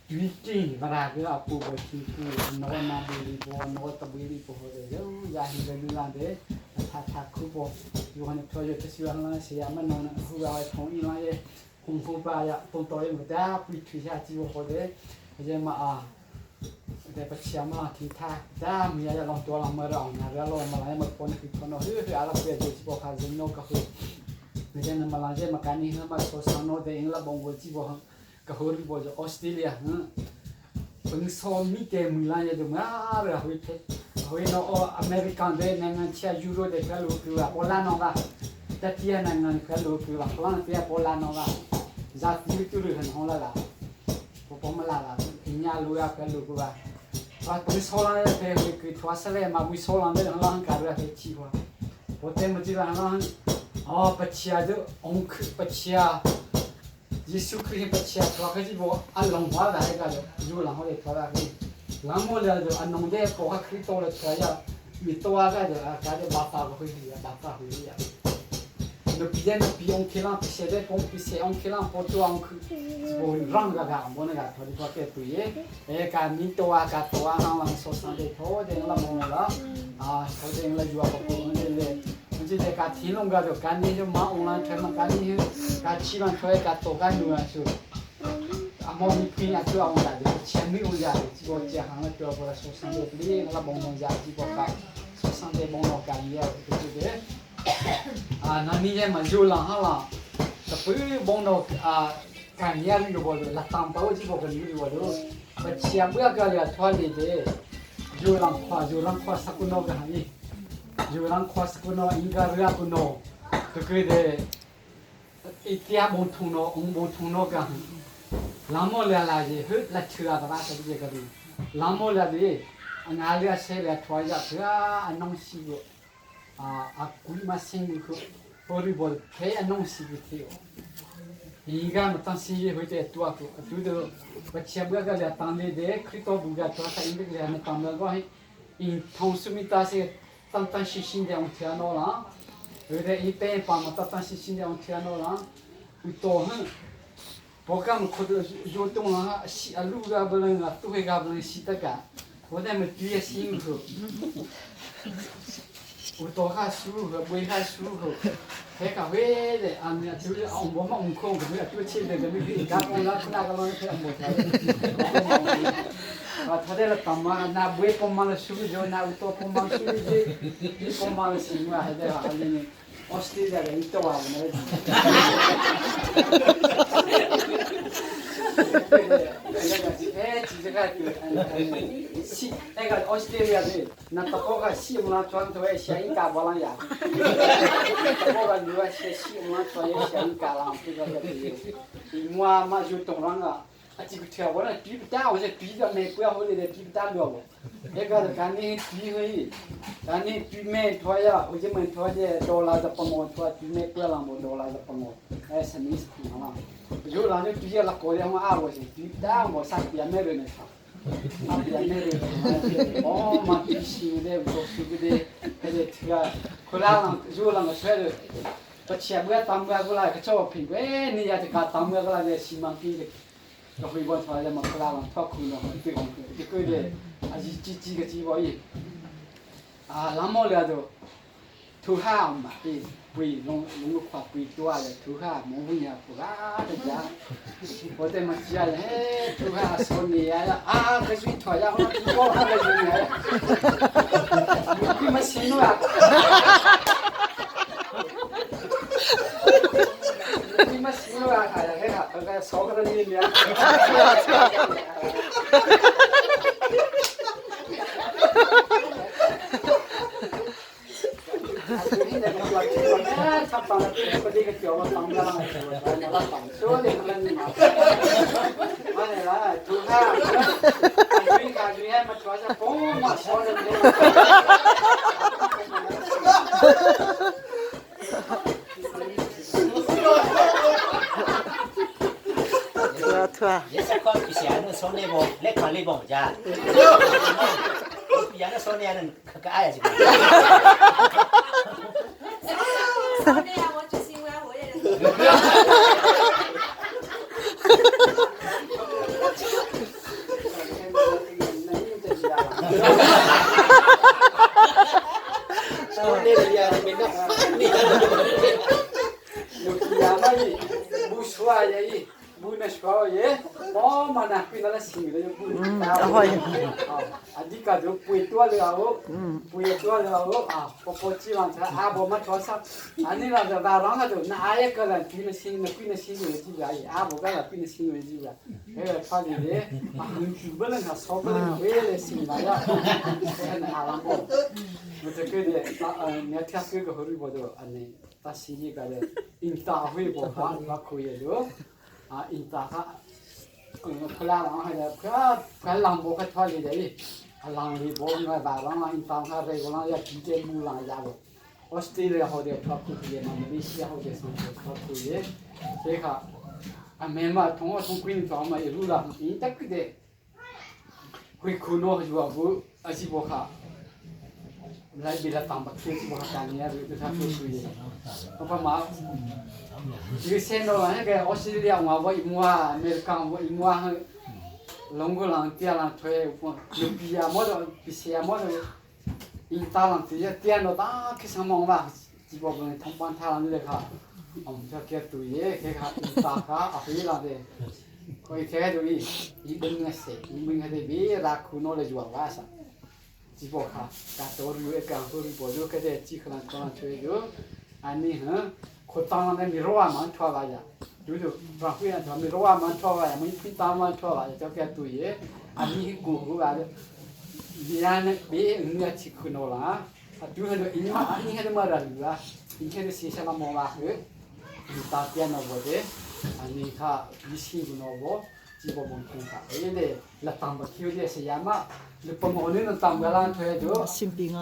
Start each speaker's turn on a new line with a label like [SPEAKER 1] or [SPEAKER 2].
[SPEAKER 1] Tuiking vara ke apu bo thiku no na bili bo no ta bili bo ho de yo ya hi le lu la de tha tha khu bo yu han tho yo tsu yang la se ya ma no na hu ga thong i la ye hong fu ba ya tong to ye mo da pui thu ya ji bo ho de ye ma a de pa chia ma thi tha da mi ya long to lang ma ra na ra lo ma la ma pon ki tho no hu hu ala pu ya ji bo kha jing no ka hu me je na ma la je ma ka ni ma so sa no de ing la bong wo ji bo ka hori bo jo Australia pung so mi te mui la ye nga ra hui phe hui no o American de na ngan chia Euro de ka lu ku wa pola no ga ta tia na ngan ka lu ku wa pola tia pola no ga za ti tu ru han hong la la po po ma la la nya lu ya ka lu ku wa wa pung so la ye phe hui ku thwa sa le ma mui so la de la ka ra he chi wa po te ma ji la la o pa chia ju ong khu pa chia Jesuh Khrih hi Pathian thua kha ci bo an long hwa da ka ju lang ho le thua da ki lang mo le jo an nong de ko kha Khrih to le thua ya mi to a ka de ka de ba pa ko hui ya ba pa hui ya no pi no pi ong khilang pi se de pong pi se ong khilang po tu ong khu bo rang ga ga mo na ga thua di ke tu ye e ka mi to a ka to a hang lang so sang de tho de la mo la a tho de la ju a ko ne le 这个家天龙个就干你就马乌兰吹嘛，干你家起码吹家多干女啊是，阿毛你平啊做阿毛的，前面有家的，这个这行了做过来说生的，你那帮忙家这个家说生的帮忙干的，对不对？啊，那你也嘛有了哈啦，这不帮到啊干的有个那当包这个个有个都，把钱不要个了，穿的的，有人夸有人夸啥个那个哈尼。Jurang khwas kuno inga ria kuno kekede itia bon thung no ong bon thung no ka lamo la la je hu la chua ba ba sa je ka du lamo la de anga lia se la thwa ya phya anong si go a a kui ma sing ko pori bol phe anong si gu the o inga ma tang si ye hui te tua ko tu do ba chia bua ga la tang le de krito bu ga tua sa ing le na tang la go hi in thong su mi ta se 当当西西的我听到了，后头一般帮嘛当当西西的我听到了，有多很，我讲可都有动了，西啊路个不能啊，都会个不能西得个，我那么注意辛苦，我多下舒服，不下舒服，还个回来啊，你就是我们悟空，我们要多吃点个，你家公那那个老师没得。Thadela tama na bue pomala suru jo na uto pomala suru je i pomala singwa hade halini Australia ga ito wa na si ega Australia de na takoga si muna chuan to e sia inka bolang ya takoga nuwa sia si muna chuan e sia inka lang pu ga ga de mua ma ju tong ranga 啊，这个跳我那比不大，我这比着没不要回来的比不大了。那个是赶紧比回，赶紧比没拖呀，我这门拖的多拉着帮我拖，比没不要让我多拉着帮我，哎，什么意思嘛？有人就比了过两万我是比不大，我啥比没人能唱。啊，比没人，哦嘛，比新的，我说的，还得这个，可能有人个出来。不切不要当不过来个照片，哎，你也得搞当不过来的西门子的。个回过头来嘛，克拉王脱裤了，对讲这个的，啊是几几个几个亿，啊，那么了就土哈嘛，对，被弄弄个块被抓了，土哈没问呀，不啊的家，我在嘛家嘞，土哈说你呀，啊，可是土呀，我我那个是你，你们行了。你们行了啊！哎呀，那个烧个你面。
[SPEAKER 2] Thua thua. Simpi nga.